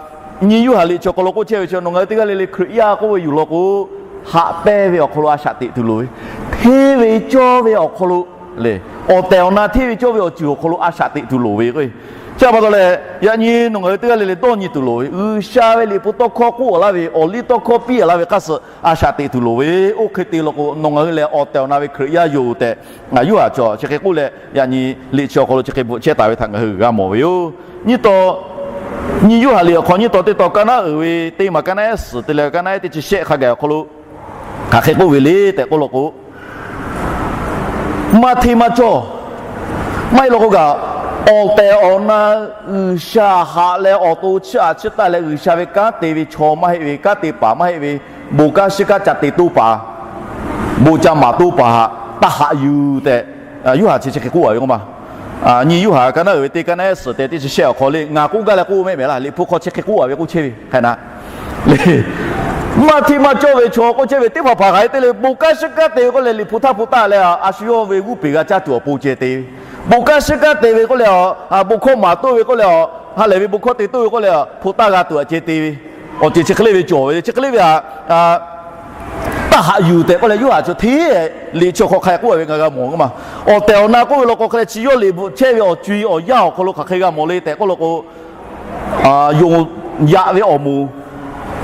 nyi Yoˇhanˬ liꞈ chi awˬ hk'aw lo k'oˆ chehˇ ve chi, nawˬ ngaˬ hui teˇ g'aˇ le le Hkriꞈ yaˇ k'oˆ ve yoˬ law k'o, haꞈ pehnˇ ve awˬ hk'aw lo a shaꞈ teꞈ tuˬ loˍ ve, hteˇ ve cawˇ ve awˬ hk'aw lo le, awˬ tehˬ awˬ na hteˇ ve cawˇ ve awˬ ceuˬ awˬ hk'aw lo a shaꞈ teꞈ tuˬ loˍ ve k'o, chi a pa taw leh, yaꞈ nyi nawˬ ngaˬ hui teˇ g'aˇ le le dawˇ nyi tuˬ loˍ ve, G'uiˬsha ve liꞈ hpu tawˇ hkawˇ k'oˆ a laˇ ve, awˬ liˇ tawˇ hkawˇ piˇ a laˇ ve hk'aˇ suh a shaꞈ teꞈ tuˬ loˍ ve. Oˇ hk'e te law k'o, nawˬ ngaˬ hui lehˬ awˬ tehˬ awˬ na ve Hkriꞈ yaˇ yoˬ tehꞈ, Yoˇhanˬ chi chi hk'e k'oˆ leh, yaꞈ nyi liꞈ chi awˬ hk'aw lo chi hk'e bvuhꞈ chehˇ taˍ ve htaꞈ ngaˬ hui g'a mawˬ ve yoˬ. Nyi taw, nyi Yoˇhanˬ liꞈ awˬ hk'aw nyi taw teˇ taw kaˇ naˉ uiˍ ve teˇ maˬ kaˇ naˉ ehˉ suhˍ te leh kaˇ naˉ ehˉ teˇ chi shehˆ hk'a gaˬ awˬ hk'aw lo hk'aˬ hk'e k'oˆ ve le tehꞈ k'oˆ law k'o, maˇ hteˇ maˇ cawˇ, maˇ heˆ law k'o kaꞈ, awˬ tehˬ awˬ na G'uiˬsha haꞈ leh awˬ to chiˇ aꞈ chiˇ taˆ leh G'uiˬsha ve kanˉ te ve chaw maˇ heˆ ve, kanˉ te paˍ maˇ heˆ ve, bon kanˉ shiˉ kanˉ ca te toˇ paˍ, bon ca maˍ toˇ paˍ htaꞈ taˇ haꞈ yuˬ tehꞈ, Yoˇhanˬ chi chi hk'e k'oˆ a ve k'o ma. Nyi Yoˇhanˬ kaˇ naˉ uiˍ ve teˇ kaˇ naˉ ehˉ suhˍ tehꞈ teˇ chi shehˆ awˬ hk'aw le, ngaˬ k'oˆ gaˇ leh k'oˆ mehˆ mehˍ laˇ, liꞈ hpu hk'aw chi hk'e k'oˆ a ve k'oˆ chehˇ ve hk'e na le. Maˇ hteˇ maˇ cawˇ ve chaw k'oˆ chehˇ ve teˇ hpaˍ hpaˍ hk'aˬ hk'e te le, bon kanˉ shiˉ kanˉ te ve k'oˆ leh liꞈ hpu htaˇ hpu taˆ leh a shu yawˇ ve g'uˇ peˬ g'a caˇ tuˬ awˬ pon ceh te ve. Bon kanˉ shiˉ kanˉ te ve k'oˆ leh a, bon hkawˇ maˍ toˇ ve k'oˆ leh a, ha lehˬ ve bon hkawˇ te toˇ ve k'oˆ leh a, hpu taˆ g'a tuˬ a ceh te ve. Awˬ ceuˬ chi hk'e le ve cawˬ ve, chi hk'e le ve a, taˇ haꞈ yuˬ tehꞈ k'oˆ leh Yoˇhanˬ chi hteˇ liꞈ chi awˬ hk'aw hk'a k'oˆ a ve ngaˬ g'a mawˬ k'o ma. Awˬ tehˬ awˬ na k'oˆ ve law k'o hk'e leh chi yawˇ liꞈ bvuhꞈ chehˇ ve awˬ co-e awˬ yanˇ awˬ hk'aw lo hk'aˬ hk'e g'a mawˬ le tehꞈ k'oˆ law k'o, yonˍ yaꞈ ve awˬ moˍ,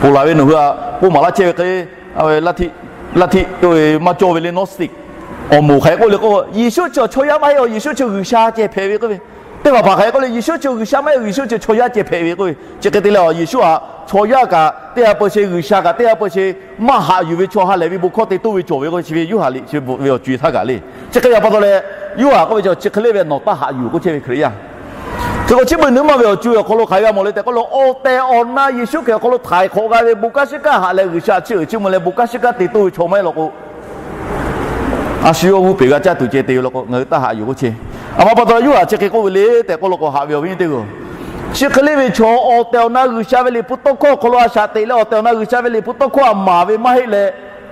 ponˬ laˬ ve nawˬ hui a k'oˆ maˍ laˇ chehˇ ve hk'e le, laˇ htiˆ, laˇ htiˆ maˇ cawˇ ve le Gnostic awˬ moˍ hk'aˬ hk'e k'oˆ le k'o, Yeˍsuˆ chi chaw yaˇ maˇ heˆ, Yeˍsuˆ chi G'uiˬsha ceh hpehꞈ ve k'oˆ ve. Teˇ hpaˍ hpaˍ hk'aˬ hk'e k'oˆ le, Yeˍsuˆ chi G'uiˬsha maˇ heˆ, Yeˍsuˆ chi chaw yaˇ ceh hpehꞈ ve k'oˆ ve. Chi hk'e te leh a, Yeˍsuˆ a chaw yaˇ kaꞈ teˇ g'aˇ peu sheˍ, G'uiˬsha kaꞈ teˇ g'aˇ peu sheˍ, maˇ haꞈ yuˬ ve chaw ha lehˬ ve bon hkawˇ te toˇ ve cawˬ ve k'o, chi ve Yoˇhanˬ liꞈ chi bvuhꞈ ve awˬ co-e htaˇ kaꞈ le. Chi hk'e a pa taw leh, Yoˇhanˬ k'oˆ ve chi chi hk'e le ve nawˬ taˇ haꞈ yuˬ k'oˆ chehˇ ve Hkriꞈ yaˇ. Hk'e k'o chi beuꞈ nyi ma ve awˬ co-e awˬ hk'aw lo hk'aˬ hk'e g'a mawˬ le tehꞈ k'oˆ lo, awˬ tehˬ awˬ na Yeˍsuˆ Hkriꞈ awˬ hk'aw lo htaiˍ hk'awꞈ g'a ve bon kanˉ shiˉ kanˉ haꞈ leh G'uiˬsha chiˇ uiˍ chiˇ mvuh leh bon kanˉ shiˉ kanˉ te toˇ ve chaw maˇ heˆ law k'o, a shu yawˇ g'uˇ peˬ g'a caˇ tuˬ ceh te ve law k'o, ngaˬ hui taˇ haꞈ yuˬ k'oˆ chehˇ. A ma pa taw leh Yoˇhanˬ chi hk'e k'oˆ ve le tehꞈ k'oˆ law k'o, haꞈ ve awˬ viˉ nyi teˇ g'aˇ, chi hk'e le ve chaw awˬ tehˬ awˬ na G'uiˬsha ve liꞈ hpu tawˇ hkawˇ awˬ hk'aw lo a shaꞈ teꞈ leh awˬ tehˬ awˬ na G'uiˬsha ve liꞈ hpu tawˇ hkawˇ a maˍ ve maˇ heˆ leh,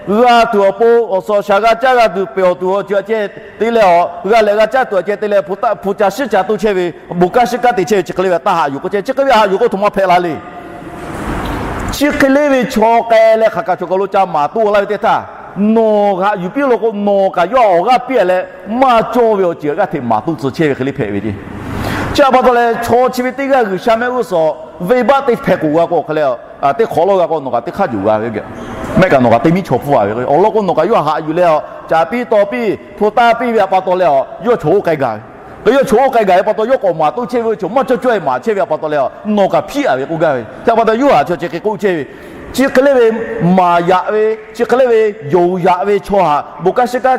g'a tuˬ awˬ pon awˬ suhˍ awˬ shaˍ g'a caˇ g'a tuˬ pehˬ awˬ tuˬ awˬ ceuˬ a ceh te leh, g'a leh g'a caˇ tuˬ a ceh te leh hpu taˆ hpu ca shiˉ ca toˇ chehˇ ve, bon kanˉ shiˉ kanˉ te chehˇ ve chi hk'e le ve taˇ haꞈ yuˬ k'oˆ chehˇ. Chi hk'e ve haꞈ yuˬ k'o htoꞈ ma hpehꞈ la le. Chi hk'e le ve chaw k'ai leh hk'aˬ kaꞈ chaw kaˬ lo ca maˍ toˇ laˇ ve teˇ htaˇ, nawˬ haꞈ yuˬ piˇ law k'o, nawˬ kaꞈ yawˇ awˬ g'aˇ piˇ a leh maˇ cawˇ ve awˬ ceuˬ g'aˇ hteꞈ maˍ toˇ tcuh chehˇ ve hk'e le hpehꞈ ve le. Chi a pa taw leh chaw chi ve teˇ g'aˇ G'uiˬsha mehˆ g'uˇ suhˍ venˇbaˆ teˇ hpehꞈ k'oˍ g'a k'o hk'e leh, teˇ hk'awꞈ lawˇ g'a k'o nawˬ kaꞈ teˇ hk'aˇ juˬ g'a ve, mehˆ kaꞈ nawˬ kaꞈ teˇ miˉ chaw hpfuhˇ a ve awˬ lawn k'o, nawˬ kaꞈ yawˇ haꞈ yuˬ leh a, caˍ piˇ taw piˇ hpu taˇ piˇ ve a pa taw leh a, yawˇ chaw oˇ k'ai gaˬ ve. K'o yawˇ chaw oˇ k'ai gaˬ ve pa taw yawˇ k'awꞈ maˍ toˇ chehˇ ve, chaw maˇ cawˇ cawˇ e maˍ chehˇ ve a pa taw leh a, nawˬ kaꞈ hpiˇ a ve k'oˆ gaˇ ve. Chi a pa taw Yoˇhanˬ chi chi hk'e k'oˆ chehˇ ve, chi hk'e le ve maˍ yaꞈ ve, chi hk'e le ve yonˍ yaꞈ ve chaw haꞈ bon kanˉ shiˉ kanˉ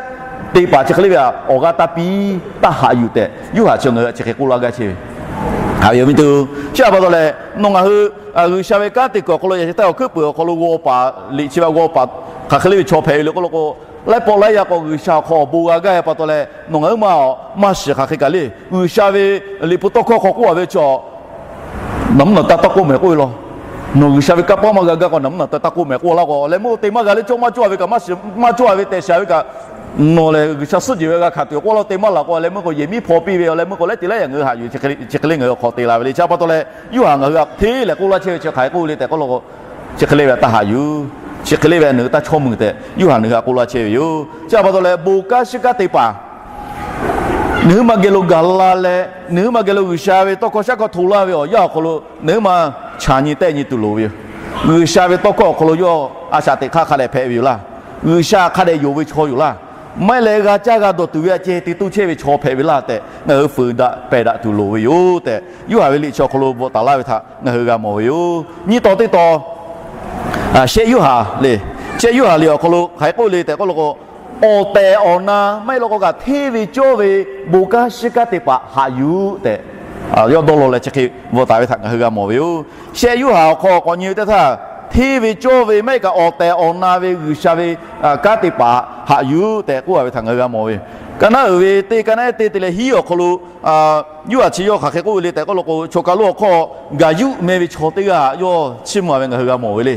te paˍ chi hk'e le ve a, awˬ g'aˇ taˇ piˇ, taˇ haꞈ yuˬ tehꞈ Yoˇhanˬ chi ngaˬ hui chi hk'e k'oˆ laˇ gaˇ chehˇ ve. Haꞈ ve awˬ viˉ nyi teˇ g'aˇ, chi a pa taw leh nawˬ ngaˬ hui G'uiˬsha ve kanˉ te kuiˬ awˬ hk'aw lo yaꞈ sheh htaˇ awˬ hkuiˉ peuˬ awˬ hk'aw lo g'aw paˍ liꞈ chi ve g'aw paˍ hk'aˬ hk'e le ve chaw hpehꞈ ve le k'oˆ law k'o, laiˉ pawˆ laiˉ yaˇ k'o G'uiˬsha awˬ hk'aw awˬ bon g'a gaˇ ve pa taw leh nawˬ ngaˬ hui ma a, maˇ shiˍ hk'aˬ hk'e kaꞈ le, G'uiˬsha ve liꞈ hpu tawˇ hkawˇ hk'aw k'oˆ a ve chi a, naˬ mvuhˇ naˬ taˇ taˇ k'oˆ mehˍ k'oˆ ve law. Nawˬ G'uiˬsha ve kanˇ paˆ maˇ g'a gaˇ k'o naˬ mvuhˇ naˬ taˇ taˇ k'oˆ mehˍ k'oˆ laˇ k'o, leh meuˇ teˇ maˇ g'a leh cawˇ maˇ cawˇ a ve kaꞈ, maˇ shiˍ maˇ cawˇ a ve tehꞈ shiˍ a ve kaꞈ, nawˬ lehˬ G'uiˬsha suhˉ jehˬ ve g'a hkanˍ tuˬ k'oˆ laˇ teˇ maˇ laˬ k'o, leh meuˇ k'o yehˬ miˉ hpaw piˇ ve, leh meuˇ k'o laiˉ te laiˉ yaꞈ ngaˬ hui haꞈ yuˬ chi hk'e le ngaˬ hui awˬ hk'aw te la ve le. Chi a pa taw leh Yoˇhanˬ ngaˬ hui htaꞈ hteˇ leh k'oˆ laˇ chehˇ ve chi hk'aˬ hk'e k'oˆ le tehꞈ k'oˆ law k'o, chi hk'e le ve taˇ haꞈ yuˬ, chi hk'e le ve nawˬ hui taˇ chawˇ mvuh tehꞈ Yoˇhanˬ ngaˬ hui htaꞈ k'oˆ laˇ chehˇ ve yoˬ. Chi a pa taw leh bon kanˉ shiˉ kanˉ te paˍ nawˬ hui ma geh lo gaˬ la leh, nawˬ hui ma geh lo G'uiˬsha ve tawˇ hkawˇ shaˉ hkawˇ hto laˇ ve awˬ yanˇ awˬ hk'aw lo nawˬ hui ma chaꞈ nyi tehˆ nyi tuˬ loˍ ve yoˬ. G'uiˬsha ve tawˇ hkawˇ awˬ hk'aw lo yawˇ a shaꞈ teꞈ hk'aˇ hk'a dehꞈ hpehꞈ ve yoˬ laˇ. G'uiˬsha hk'a dehꞈ yonˍ ve chaw yoˬ laˇ. Maˇ heˆ leh g'a caˇ g'a dawˬ tuˬ ve a ceh te toˇ chehˇ ve chaw hpehꞈ ve laˇ tehꞈ ngaˬ hui fuiˍ daꞈ pehˬ daꞈ tuˬ loˍ ve yoˬ tehꞈ Yoˇhanˬ ve liꞈ chi awˬ hk'aw lo bvuhꞈ taˍ laˇ ve htaꞈ ngaˬ hui g'a mawˬ ve yoˬ. Nyiˇ taw teˇ taw Shehˆ Yoˇhanˬ le, Shehˆ Yoˇhanˬ liꞈ awˬ hk'aw lo hk'aˬ hk'e k'oˆ le tehꞈ k'oˆ law k'o, awˬ tehˬ awˬ na maˇ heˆ law k'o kaꞈ hteˇ ve cawˇ ve bon kanˉ shiˉ kanˉ te paˍ haꞈ yuˬ tehꞈ yawˇ dawˇ law leh chi hk'e bvuhꞈ taˍ ve htaꞈ ngaˬ hui g'a mawˬ ve yoˬ. Shehˆ Yoˇhanˬ awˬ hk'aw k'awꞈ nyi ve teˇ htaˇ, hteˇ ve cawˇ ve maˇ heˆ kaꞈ awˬ tehˬ awˬ na ve G'uiˬsha ve kanˉ te paˍ haꞈ yuˬ tehꞈ k'oˆ a ve htaꞈ ngaˬ hui g'a mawˬ ve yoˬ. Ka naˉ uiˍ ve teˇ, ka naˉ ehˉ teˇ te leh hiˉ awˬ hk'aw lo Yoˇhanˬ chi yawˇ hk'aˬ hk'e k'oˆ ve le tehꞈ k'oˆ law k'o, choˬ kaˬ lo awˬ hk'aw gaˬ yuˆ meh ve chaw teˇ g'aˇ yawˇ chiˇ mvuh a ve ngaˬ hui g'a mawˬ ve le.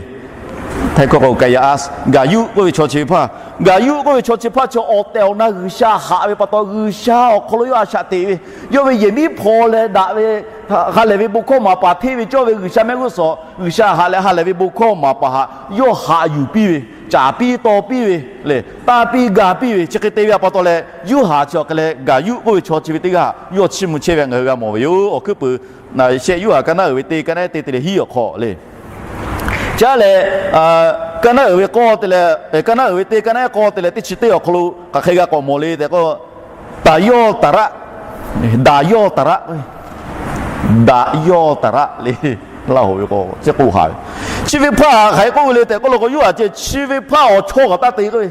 Htaiˇ hkawˇ k'o, Caiaphas, gaˬ yuˆ k'oˆ ve chaw chi ve hpaˇ, gaˬ yuˆ k'oˆ ve chaw chi hpaˇ chi awˬ tehˬ awˬ na G'uiˬsha haꞈ ve pa taw G'uiˬsha awˬ hk'aw lo yawˇ a shaꞈ teꞈ ve, yawˇ ve yehˬ miˉ hpaw leh daꞈ ve ha lehˬ ve bon hkawˇ maˍ paˍ hteˇ ve cawˇ ve G'uiˬsha mehˆ g'uˇ suhˍ G'uiˬsha haꞈ leh ha lehˬ ve bon hkawˇ maˍ paˍ htaꞈ yawˇ haꞈ yuˬ piˇ ve, caˍ piˇ taw piˇ ve le, tanˇ piˇ gaˬ piˇ ve chi hk'e te ve a pa taw leh Yoˇhanˬ chi awˬ hk'e leh gaˬ yuˆ k'oˆ ve chaw chi ve teˇ g'aˇ yawˇ chiˇ mvuh chehˇ ve ngaˬ hui g'a mawˬ ve yoˬ. Awˬ hkuiˉ puiˍ Shehˆ Yoˇhanˬ ka naˉ uiˍ ve teˇ, ka naˉ ehˉ teˇ te leh hiˉ awˬ hk'aw le. Caˇ leh, ka naˉ uiˍ ve k'awˇ te leh, ka naˉ uiˍ ve teˇ, ka naˉ ehˉ k'awˇ te leh teˇ chi teˇ awˬ hk'aw lo hk'aˬ hk'e g'a k'awꞈ mawˬ le tehꞈ k'o, daꞈ yawˇ taˍ raˆ, daꞈ yawˇ taˍ raˆ, daꞈ yawˇ taˍ raˆ le. Laˇ hoꞈ ve k'o chi k'oˆ haˍ ve, chi ve hpaˇ hk'aˬ hk'e k'oˆ ve le tehꞈ k'oˆ law k'o, Yoˇhanˬ ceh chi ve hpaˇ awˬ chawˇ kaꞈ taˇ te k'oˆ ve,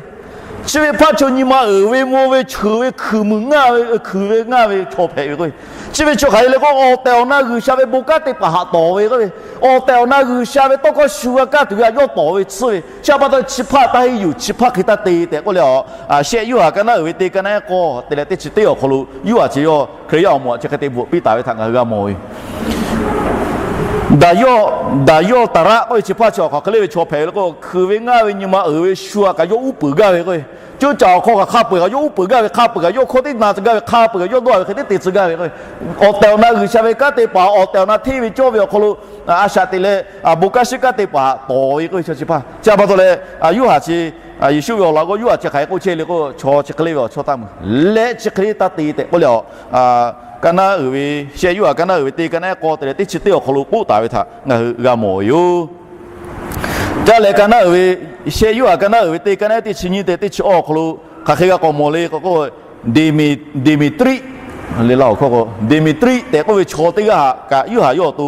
chi ve hpaˇ chaw nyi ma uiˍ ve mvuh ve cheuˬ ve hkuiˬ muiˬ ngaˇ ve, hkuiˬ ve ngaˇ ve chaw hpehꞈ ve k'o, chi ve chaw hk'aˬ hk'e le k'o, awˬ tehˬ awˬ na G'uiˬsha ve bon kanˉ te paˍ haꞈ tawˍ ve k'o, awˬ tehˬ awˬ na G'uiˬsha ve tawˇ hkawˇ shu g'a kaˇ tuˬ ve htaꞈ yawˇ tawˍ ve tsuhˇ ve, chi a pa taw chi hpaˇ taˇ henˇ yuˬ, chi hpaˇ hk'e taˇ te tehꞈ k'oˆ leh a, Shehˆ Yoˇhanˬ ka naˉ uiˍ ve teˇ, ka naˉ ehˉ k'awˇ te leh teˇ chi teˇ awˬ hk'aw lo Yoˇhanˬ chi yawˇ Hkriꞈ yaˇ awˬ moˍ chi hk'e te bvuhꞈ piˇ taˍ ve htaꞈ ngaˬ hui g'a mawˬ ve. Daꞈ yawˇ, daꞈ yawˇ taˍ raˆ k'oˆ ve chi hpaˇ chi awˬ hk'aˬ hk'e le ve chaw hpehꞈ ve le k'o, hkuiˬ ve ngaˇ ve nyi ma uiˍ ve shu a kaꞈ yawˇ uˉ peunˍ gaˇ ve k'o, coˇ caˬ awˬ hk'aw kaꞈ hk'a peu-eˬ kaꞈ yawˇ uˉ peunˍ gaˇ ve, hk'a peu-eˬ kaꞈ yawˇ hkawˇ teˇ na tcuh gaˇ ve, hk'a peu-eˬ kaꞈ yawˇ dawˇ ve hk'e teˇ te tcuh gaˇ ve k'o, awˬ tehˬ awˬ na G'uiˬsha ve kanˉ te paˍ, awˬ tehˬ awˬ na hteˇ ve cawˇ ve awˬ hk'aw lo a shaꞈ teꞈ leh, bon kanˉ shiˉ kanˉ te paˍ tawˍ ve k'oˆ ve chaw chi hpaˇ. Chi a pa taw leh, Yoˇhanˬ chi, Yeˍsuˆ ve awˬ laꞈ g'awˇ Yoˇhanˬ chi hk'aˬ hk'e k'oˆ chehˇ le k'o, chaw chi hk'e le ve awˬ chawˇ taˇ mvuh leh chi hk'e le taˇ te tehꞈ k'oˆ leh a, ka naˉ uiˍ ve, Shehˆ Yoˇhanˬ ka naˉ uiˍ ve teˇ, ka naˉ ehˉ k'awˇ te leh teˇ chi teˇ awˬ hk'aw lo k'oˆ taˍ ve htaꞈ ngaˬ hui g'a mawˬ ve yoˬ. Caˇ leh ka naˉ uiˍ ve, Shehˆ Yoˇhanˬ ka naˉ uiˍ ve teˇ, ka naˉ ehˉ teˇ chi nyiˇ te teˇ chi awˇ awˬ hk'aw lo hk'aˬ hk'e g'a k'awꞈ mawˬ le k'o k'o, Deˍmeˍtriˆ le, Laˇ hoꞈ hkawˇ k'o Deˍmeˍtriˆ tehꞈ k'oˆ ve chaw teˇ g'aˇ htaꞈ kaꞈ Yoˇhanˬ yawˇ awˬ to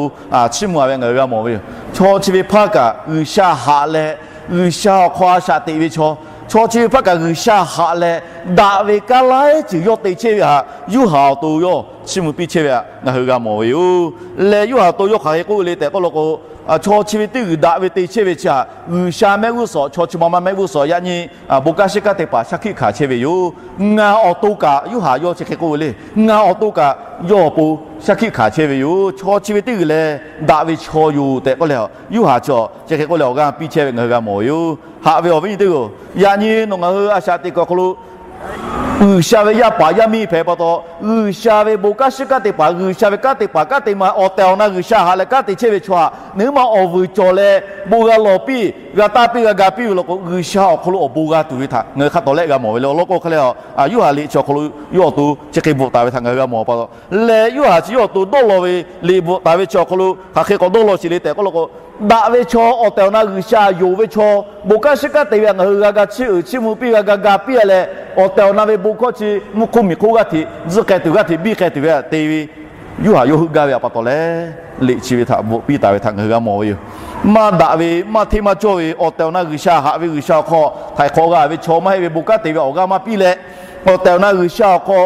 chiˇ mvuh a ve ngaˬ hui g'a mawˬ ve yoˬ. Chaw chi ve hpaˇ kaꞈ G'uiˬsha haꞈ leh, G'uiˬsha awˬ hk'aw a shaꞈ teꞈ ve chaw, chaw chi ve hpaˇ kaꞈ G'uiˬsha haꞈ leh daꞈ ve kaˉ laiˉ ceuˬ yawˇ te chehˇ ve htaꞈ Yoˇhanˬ awˬ to yawˇ chiˇ mvuh piˇ chehˇ ve htaꞈ ngaˬ hui g'a mawˬ ve yoˬ. Leh Yoˇhanˬ awˬ to yawˇ hk'aˬ hk'e k'oˆ ve le tehꞈ k'oˆ law k'o, chaw chi ve teˇ g'uiˬ daꞈ ve te chehˇ ve chi htaꞈ G'uiˬsha mehˆ g'uˇ suhˍ, chaw chi ma ma mehˆ g'uˇ suhˍ yaꞈ nyi, a, bon kanˉ shiˉ kanˉ teˇ hpaˍ shaˉ hkiˆ hkanˍ chehˇ ve yoˬ. Ngaˬ awˬ to kaꞈ, Yoˇhanˬ yawˇ chi hk'e k'oˆ ve le. Ngaˬ awˬ to kaꞈ yawˇ awˬ pon shaˉ hkiˆ hkanˍ chehˇ ve yoˬ. Chaw chi ve teˇ g'uiˬ leh daꞈ ve chaw yoˬ tehꞈ k'oˆ leh, Yoˇhanˬ chi chi hk'e k'oˆ leh awˬ g'aˇ piˇ chehˇ ve ngaˬ hui g'a mawˬ ve yoˬ. Haꞈ ve awˬ viˉ nyi teˇ g'uiˬ, yaꞈ nyi nawˬ ngaˬ hui a shaꞈ teꞈ kuiˬ awˬ hk'aw lo G'uiˬsha ve yaˇ paˍ yaˇ miˇ hpehꞈ pa taw, G'uiˬsha ve bon kanˉ shiˉ kanˉ teˇ hpaˍ, G'uiˬsha ve kanˉ teˇ hpaˍ, kanˉ te ma awˬ tehˬ awˬ na G'uiˬsha haꞈ leh kanˉ te chehˇ ve chaw htaꞈ nawˬ hui ma awˬ vuiˬ cawˬ leh bon g'a lawˬ piˇ, g'a taˇ piˇ, g'a ga piˇ ve law k'o, G'uiˬsha awˬ hk'aw lo awˬ bon g'a tuˬ ve htaꞈ ngaˬ hui hk'a tawˍ leh g'a mawˬ ve le. Awˬ lawn k'o hk'a leh, a, Yoˇhanˬ liꞈ chi awˬ hk'aw lo yawˇ awˬ to chi hk'e bvuhꞈ taˍ ve htaꞈ ngaˬ hui g'a mawˬ pa taw, lehˬ Yoˇhanˬ chi yawˇ awˬ to dawˇ law ve liꞈ bvuhꞈ taˍ ve chi awˬ hk'aw lo hk'aˬ hk'e k'awꞈ dawˇ law sheˍ le tehꞈ k'oˆ law k'o, daꞈ ve chaw, awˬ tehˬ awˬ na G'uiˬsha yonˍ ve chaw, bon kanˉ shiˉ kanˉ te ve htaꞈ ngaˬ hui g'a ga chiˇ uiˍ chiˇ mvuh piˇ, g'a ga ga piˇ a leh, awˬ tehˬ awˬ na ve bon hkawˇ chi mvuhˇ hk'oˆ miˬ hk'oˆ g'aˇ hteꞈ tzuhˆ k'ai tuˬ, g'aˇ hteꞈ biˇ k'ai tuˬ ve htaꞈ te ve Yoˇhanˬ yawˇ heuˆ gaˇ ve htaꞈ pa taw leh, liꞈ chi ve htaꞈ bvuhꞈ piˇ taˍ ve htaꞈ ngaˬ hui g'a mawˬ ve yoˬ. Maˇ daꞈ ve, maˇ hteˇ maˇ cawˇ ve, awˬ tehˬ awˬ na G'uiˬsha haꞈ ve G'uiˬsha awˬ hk'aw htaiˍ hk'awꞈ g'a ve chaw maˇ heˆ ve, bon kanˉ te ve awˬ g'aˇ maˇ piˇ leh, awˬ tehˬ awˬ na G'uiˬsha awˬ hk'aw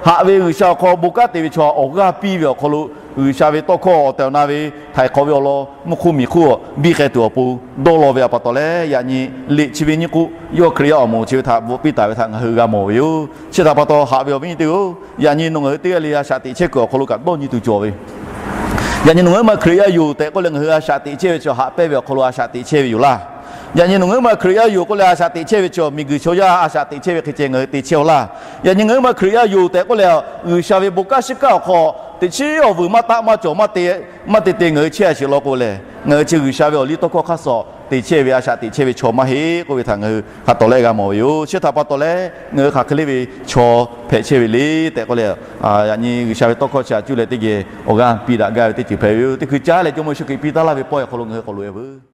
haꞈ ve G'uiˬsha awˬ hk'aw bon kanˉ te ve chaw awˬ g'aˇ piˇ ve awˬ hk'aw lo, G'uiˬsha ve tawˇ hkawˇ awˬ tehˬ awˬ na ve htaiˍ hk'awꞈ ve awˬ lawn mvuhˇ hk'oˆ miˬ hk'oˆ biˇ k'ai tuˬ awˬ pon dawˇ law ve htaꞈ pa taw leh, yaꞈ nyi liꞈ chi ve nyiˇ k'oˆ yawˇ Hkriꞈ yaˇ awˬ moˍ chi ve htaꞈ bvuhꞈ piˇ taˍ ve htaꞈ ngaˬ hui g'a mawˬ ve yoˬ. Chi htaꞈ pa taw haꞈ ve awˬ viˉ nyi teˇ g'uiˬ, yaꞈ nyi nawˬ ngaˬ hui teˇ g'aˇ le a shaꞈ teꞈ chehˇ kuiˬ awˬ hk'aw lo kaꞈ dawˇ nyi tuˬ cawˬ ve Yaꞈ nyi nawˬ ngaˬ hui ma Hkriꞈ yaˇ yoˬ tehꞈ k'oˆ leh ngaˬ hui a shaꞈ teꞈ chehˇ ve chi haꞈ pehnˇ ve awˬ hk'aw lo a shaꞈ teꞈ chehˇ ve yoˬ laˇ. Yaꞈ nyi nawˬ ngaˬ hui ma Hkriꞈ yaˇ yoˬ k'oˆ leh a shaꞈ teꞈ chehˇ ve chi miˬguiˬ chaw yaˇ a shaꞈ teꞈ chehˇ ve hk'e ceh ngaˬ hui te chehˇ-oˆ laˇ. Yaꞈ nyi ngaˬ hui ma Hkriꞈ yaˇ yoˬ tehꞈ k'oˆ leh G'uiˬsha ve bon kanˉ shiˉ kanˉ awˬ hk'aw teꞈ chiˉ awˬ vuiˬ maˇ taˆ maˇ cawˬ maˇ te maˇ te te ngaˬ hui chehˇ a sheˍ law k'o lehˬ, ngaˬ hui chi G'uiˬsha ve awˬ liˇ tawˇ hkawˇ hk'aˇ suh teꞈ chehˇ ve a shaꞈ teꞈ chehˇ ve chaw maˇ heˆ k'oˆ ve htaꞈ ngaˬ hui hk'a tawˍ leh g'a mawˬ ve yoˬ. Chi htaꞈ pa taw leh ngaˬ hui hk'aˬ hk'e le ve chaw hpehꞈ chehˇ ve le tehꞈ k'oˆ leh, yaꞈ nyi G'uiˬsha ve tawˇ hkawˇ chi htaꞈ cuˇ leh teˇ geh awˬ g'aˇ piˇ daꞈ gaˇ ve teˇ ceuˬ hpehꞈ ve yoˬ. Teˇ hkui caˉ leh Jawˇmawˇ Yeˍsuˆ Hkriꞈ piˇ taˉ laˇ ve pawehˇ awˬ hk'aw lo ngaˬ hui k'awꞈ loꞈ e veuˬ.